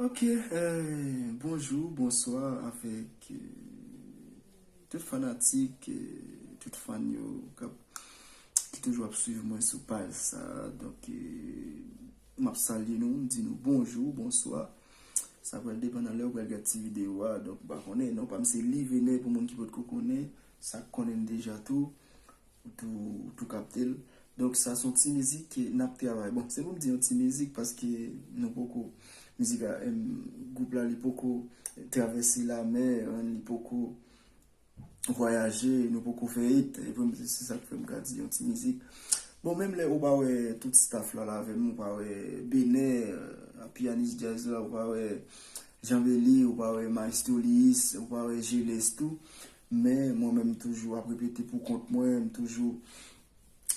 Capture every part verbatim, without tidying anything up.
Ok, euh, bonjou, bonswa avèk euh, tout fanatik, euh, tout fan yo k ap, ki toujou ap swiv mwen sou paj sa. Donk, euh, m ap salye nou, m di nou bonjou, bonswa. Sa pral depann nan lè ou pral gade ti videyo a. Donk, m pa konnen, non pa m se Livene pou moun ki potko konnen, sa k konnen m deja tou. Ou tou, ou tou kapte l. Donk, sa se yon ti mizik ke n ap travay. Bon, se pou m di yon ti mizik paske nou poko, mizik a, em, gwoup la, li poko travèse lamè, li poko vwayaje, nou poko fè it. E pou m di, se sa k fè m ka di yon ti mizik. Bon, menm lè ou pa wè tout staff la, la avè m, ou pa wè Benè, euh, piyanis djaz la, ou pa wè Jean Belly, ou pa wè Maestro Liis, ou pa wè Geles tou. Men mwen menm, m toujou ap repete pou kont mwen, m toujou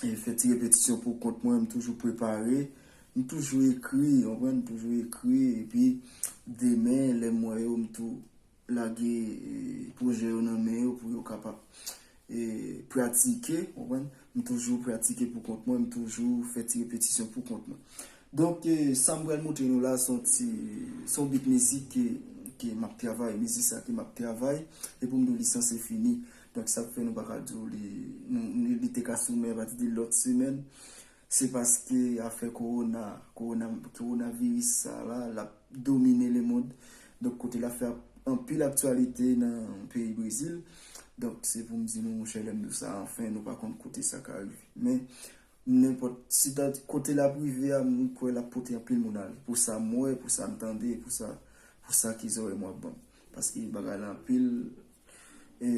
e, fè ti repetisyon pou kont mwen, m toujou prepare, m toujou ekri, w konprann, m toujou ekri, epi demen, lè m wè yo, m tou lage, e, pwojè yo nan men yo pou yo kapab, e, pratike, w konprann, m toujou pratike pou kont mwen, m toujou fè ti repetisyon pou kont mwen. Donk, e, sa m pral montre nou la, se yon ti, se yon bit mizik ke, ke m ap travay, mizik sa ke m ap travay, e pou m di w li sanse fini. Donk, sa k fè nou pa ka di w li, nou, nou, li te ka soumen apati de lòt semèn, se paske afè kowona, kowona, kowonaviris sa la, l ap domine lemonn. Donk, kote l ap fè ap-, anpil aktyalite nan peyi Brezil. Donk, se pou m di nou, monchè, lè m di w sa, anfen, nou pa konn kote sa ka rive. Men, nenpòt, si ta, kote l ap rive a, m kwè l ap pote anpil moun ale. Pou sa m wè, pou sa m tande, pou sa, pou sa ke zòrèy mwen ap ban m. Paske bagay la anpil, e,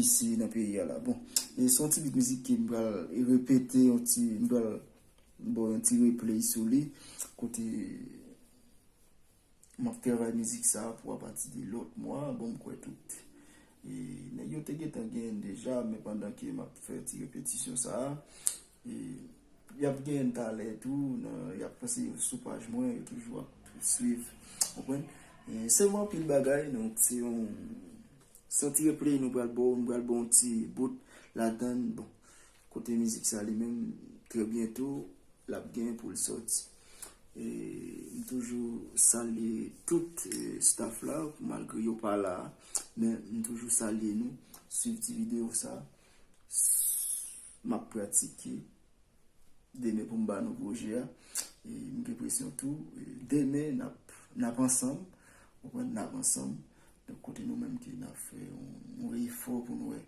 isi nan peyi a la. Bon, e se yon ti bit mizik ke m pral repete, yon ti, m pral ba w yon ti replay sou li. Kote m ap travay mizik sa a pou apati de lòt mwa, bon, m kwè tout, e, nèg yo te gentan genyen l deja, men pandan ke m ap fè ti repetisyon sa a, e, y ap genyen l talè tou, nan, y ap pase yo sou paj mwen, yo toujou ap swiv, w konprann? E, se yon anpil bagay, donk, se yon, se yon ti replay nou pral ba w, nou pral ba w yon ti bout ladan l, bon, kote mizik sa li menm, trè byento, l ap gen pou l sòti. E, m toujou salye tout, e, staff la, malgre yo pa la, men m toujou salye nou, swiv ti videyo sa, m ap pratike, demen pou m ba nou pwojè a, e, m gen presyon tou, e, demen n ap, n ap ansanm, w konprann, n ap ansanm, donk kote nou menm ke n ap fè yon, yon efò pou nou wè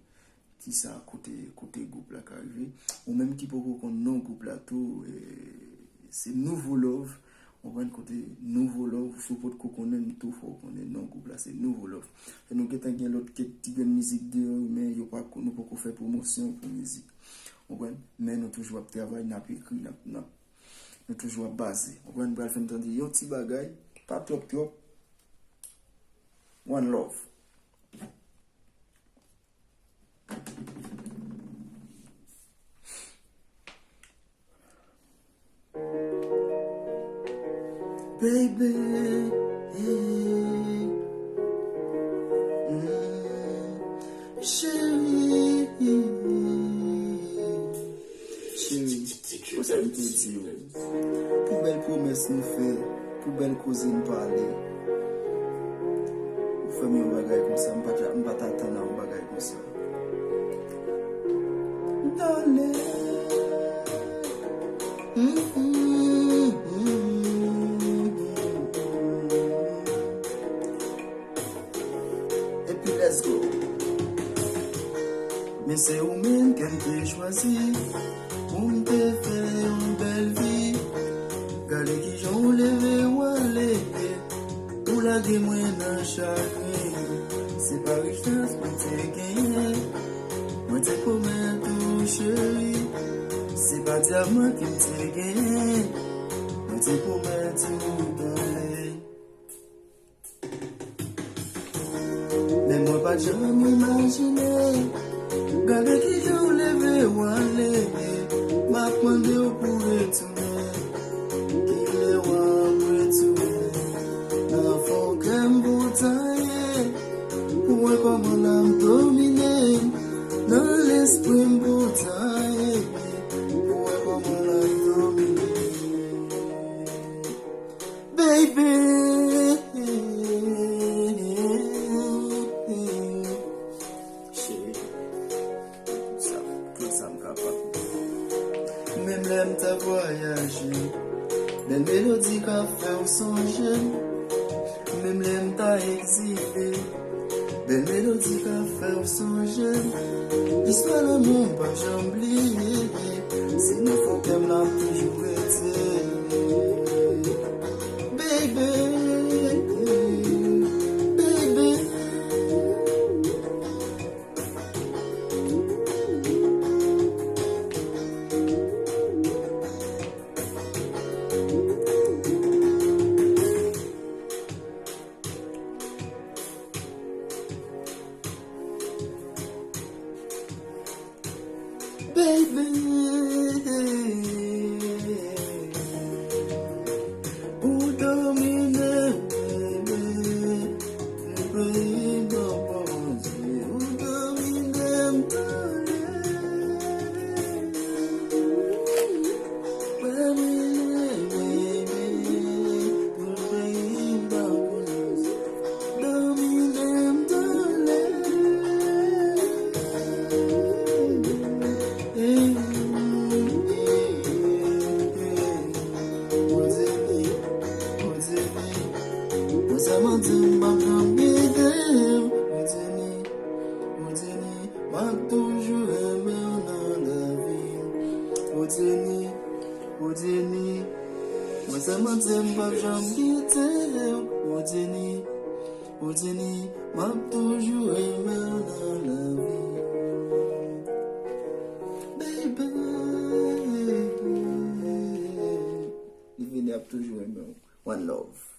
kisa, kote, kote gwoup la ka rive. Ou menm ki poko konn non gwoup la tou, e, se Nouvo Love. Ou konprann, kote Nouvo Love, si w potko konnen, m tou fè w konnen non gwoup la, se Nouvo Love. E nou gentan gen lòt kèk ti grenn mizik deyò, men yo pa ko-, nou poko fè pwomosyon pou mizik. Ou konprann? Men nou toujou ap travay, n ap ekri, n ap, n ap, nou toujou ap baze. Ou konprann? M pral fè n tande yon ti bagay, pa twòp twòp. One love. Baby, mm, cheri, cheri, konsa m te di w, pou bèl pwomès nou fè, pou bèl koze n pale, ou fè m yon bagay konsa, m pa t, m pa t atann a yon bagay konsa. Dale. Mm, mm, mm, mm. Epi let's go. Men se ou menm ke m te chwazi pou m te fè yon bèl vi. Gade kijan w leve w ale, ou lage mwen nan chagren. Se pa richès mwen te genyen, mwen te pwomèt ou cheri. Se pa dyaman ke m te genyen, mwen te pwomèt ou dale. Men mwen pa t janm imajine. Gade kijan w leve w ale. M ap mande w pou retounen. Kilè w ap retounen? Nan fon kè m pou w ta ye. Pou wè kòman l ap domine. Nan lespri m pou w ta ye. Pou wè kòman l ap domine. Baby. Bèl melodi k ap fè w sonje m, menm lè m ta egzile. Bèl melodi k ap fè w sonje m, istwa lanmou m p ap janm bliye. Se nan fon kè m l ap toujou rete. Baby, baby. Baby, ou domine m, baby. Ou domine m, baby. Mwen sèlman di m p ap janm kite w, Woodiny, Woodiny, m ap toujou renmen w nan lavi. Woodiny, Woodiny, mwen sèlman di m p ap janm kite w, Woodiny, Woodiny, m ap toujou renmen w nan lavi. Baby. Livini ap toujou renmen w. One love.